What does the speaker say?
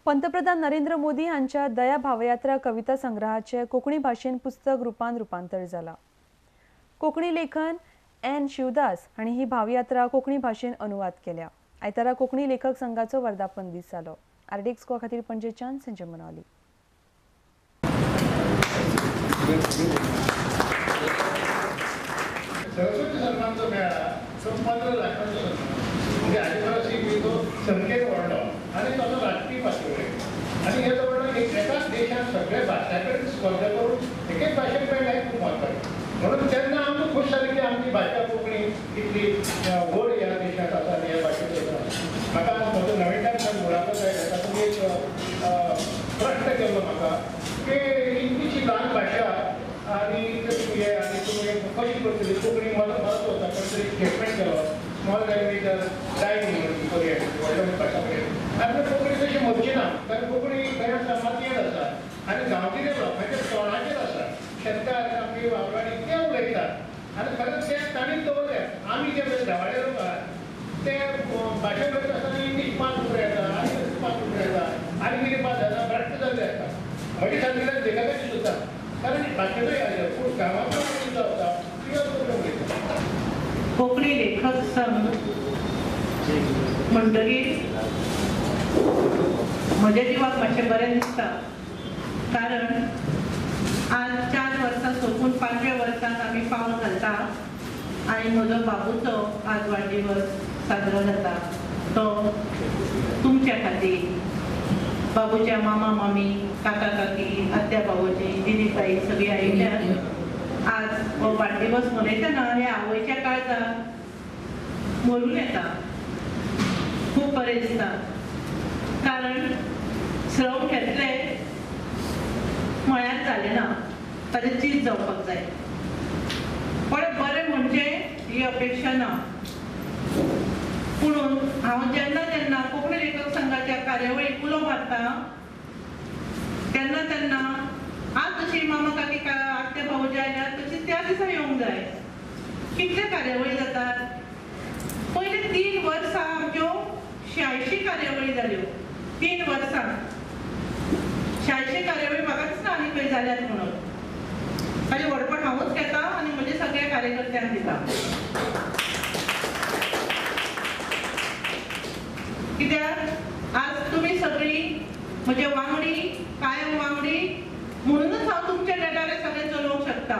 पंतप्रधान नरेंद्र मोदी हांच्या दया भावयात्रा कविता संग्रहाचे कोंकणी भाशेन पुस्तक रूपान रूपांतर जाला। कोंकणी लेखन एन शिवदास हांणी ही भावयात्रा कोंकणी भाशेन अनुवाद केल्या। आयतारा कोंकणी लेखक संघाचो वर्धापन दीस जालो। आरडीएक्स गोवा खातीर पणजेच्यान संजय मनावली। सरस्वती सन्मानचो मेळा तो 15 लाखांचो सन्मान म्हणजे आदिवासी तो संख्येन व्हडलो आनी ताचो राजकीय पातळेर आनी हे व्हडलो एकाच देशांत सगळे भाशा कडेन स्पर्धा करून एकेच भाशेन मेळ्ळा हें खूब म्हत्वाचें। म्हणून तेन्ना आमकां खूश जालें की आमची भाशा कोंकणी कितली व्हड ह्या देशांत आसा आनी ह्या भाशेंत आसा। म्हाका आज म्हजो नवीन टायम मुलाखत आयल्या तातूंत एक प्रश्न केल्लो म्हाका की इतलीशी ल्हान भाशा आनी हे आनी तुमी कशी करतली कोंकणी मला वता कोण तरी स्टेटमेंट केलो स्मॉल लँग्वेज डायंग म्हणून करूया व्हडल्या भाशा कडेन आनी कोंकणी तशी मरची ना कारण कोंकणी खंय आसा मातयेन आसा आनी गांवगिऱ्या लोकांच्या तोंडाचेर आसा। शेतकार आमगे वावराडी ते उलयतात आनी खरेंच ते तांणी दवरले। आमी जे गांवाडे लोक आहात ते भाशा उलयता आसतना इंग्लीश 5 उतरां येता आनी 5 उतरां येता आनी कितें 5 जाता भ्रश्ट जाल्ले आसता। म्हजे सारकिल्ल्या लेखकाची सुद्दां कारण भाशेचो पूण गांवांतलो सुद्दां आसा प्युअर कोंकणी उलयता। कोंकणी लेखक संघ म्हणटकीर म्हज्या जिवाक मातशें बरें दिसता कारण आज 4 वर्सां सोंपून 5व्या वर्साक आमी पावल घालता आनी म्हजो बाबूचो आज वाडदिवस साजरो जाता तो तुमच्या खातीर बाबूच्या मामा मामी काका काकी आत्या भावोजी दिदी ताई सगळीं आयिल्ल्यान आज हो वाडदिवस मनयतना हे आवयच्या काळजाक भरून येता, खूब बरें दिसता कारण श्रम घेतले म्हळ्यार जालें ना, ताजें चीज जावपाक जाय। पण बरें म्हणजे ही अपेक्षा ना, पुणून हांव जेन्ना जेन्ना कोंकणी लेखक संघाच्या कार्यावळीक उलो मारता तेन्ना तेन्ना आज जशी मामा काकी आत्या भावोजी आयल्या तशी त्या दिसा येवंक जाय। कितले कार्यावळी जातात, पयले 3 वर्सां आमच्यो 86 कार्यावळी जाल्यो। 3 वर्सां 86 कार्यावळी म्हाका दिसना आनी खंय जाल्यात म्हणून। ताजें व्हडपण हांवूच घेता आनी म्हज्या सगळ्या कार्यकर्त्यांक दिता। कित्याक आज तुमी सगळीं म्हजे वांगडी कायम वांगडी म्हणूनच हांव तुमच्या नेटार सगळें चलोवंक शकता।